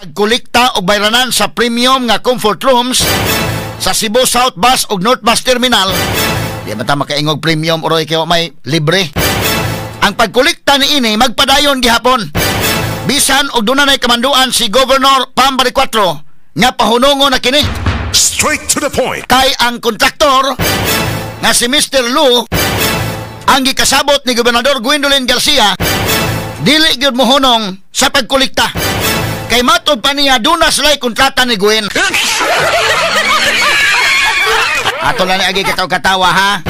Pagkolekta og bayranan sa premium nga comfort rooms sa Cebu South Bus ug North Bus Terminal. Di man ta makaingog premium oroy kay wa may libre. Ang pagkolekta niini magpadayon gihapon. Bisan og duna nay kamanduan si Governor Pam Baricuatro nga pahunongo na kini. Straight to the point. Kay ang kontraktor nga si Mr. Lu ang gikasabot ni Gobernador Gwendolyn Garcia dili gyud mohunong sa pagkolekta. Kay matod pa niya duna sila'y kontrata ni Gwen. Ato lang ni agi kataw-katawa ha.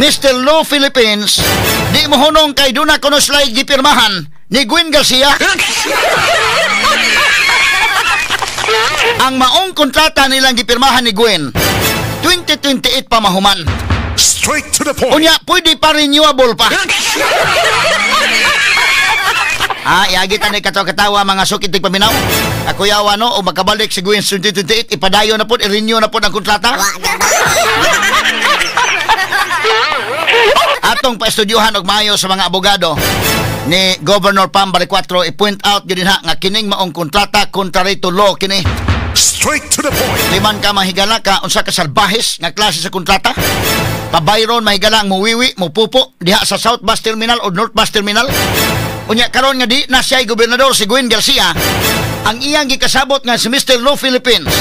Mr. Lu Philippines di mohunong kay duna kuno sila'y gipirmahan ni Gwen Garcia. Ang maong kontrata nilang gipirmahan ni Gwen 2028 pa mahuman. Straight to the point. Unya, pwede pa renewable pa. Iagi ta ni katawa-katawa mga sukit tig paminaw. Ako yawa no, o makabalik si Gwen 2028, ipadayon na po, i-renew na po ang kontrata. Atong paestudyuhan og maayo sa mga abogado ni Governor Pam Baricuatro, i-point out gyud ha nga kining maong kontrata contrary to law kini. Straight to the point. Liman ka mahigala ka unsa ka salbahes nga klase sa kontrata. Pabayron mahigala ang muwiwi, mupupo diha sa South Bus Terminal o North Bus Terminal. Unya karon nga di na siya'y gobernador si Gwen Garcia, ang iyang gikasabot nga si Mr. Lu Philippines.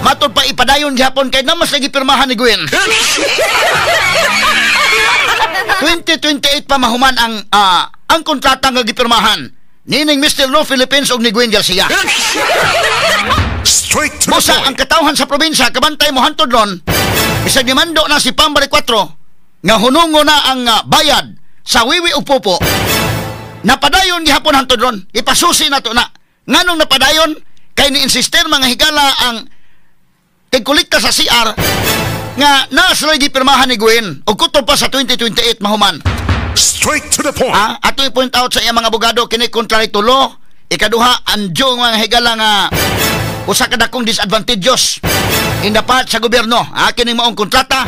Matod pa ipadayon gihapon kay namas lagi pirmahan ni Gwen. 2028 pa mahuman ang kontrata nga gipirmahan nining Mr. Lu Philippines og ni Gwen Garcia. Straight to the Busa point. ang katawhan sa probinsya kabantay mo hantod ron, bisag nimando na si Pam Baricuatro nga hunungo na ang bayad sa wiwi ug pupo. Napadayon gihapon hantod ron. Ipasusi na to na. Nganong napadayon? Kay ni-insister mga higala ang tigkolekta sa CR nga naa sila gipirmahan ni Gwen ug kutob pa sa 2028 mahuman. Straight to the point. Ato i-point out sa iyang mga abogado kini contrary to law. Ikaduha, anjo mga higala nga usa ka dakong disadvantageous in the part sa gobyerno. Kining maong kontrata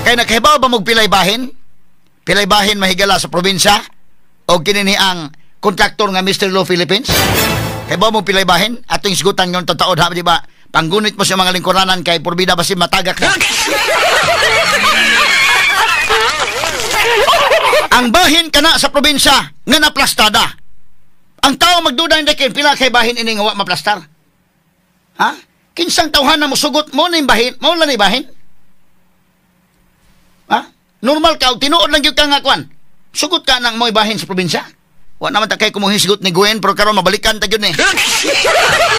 kay nakahibaw ba mog pilay bahin? Pilay bahin mahigala sa probinsya o kini ni ang kontraktor nga Mr. Lu Philippines? Kay ba mo pilay bahin? Atong isgutan ngayon tataod ha, di ba? Panggunit mo sa mga lingkuranan kay purbida basin matagak ka. Ang bahin kana sa probinsya nga naplastada. Ang tao magduda hindi kay pila kay bahin ini nga wa maplastar. Ha? Kinsang tawhan na mosugot mo ning bahin, mo lang ni bahin? Ha? Normal ka, tinuod lang gyud ka nga kwan. Sugot ka nang mo'y bahin sa probinsya? Wa naman ta kay kumuhisgot ni Gwen, pero karon mabalikan ta gyud ni.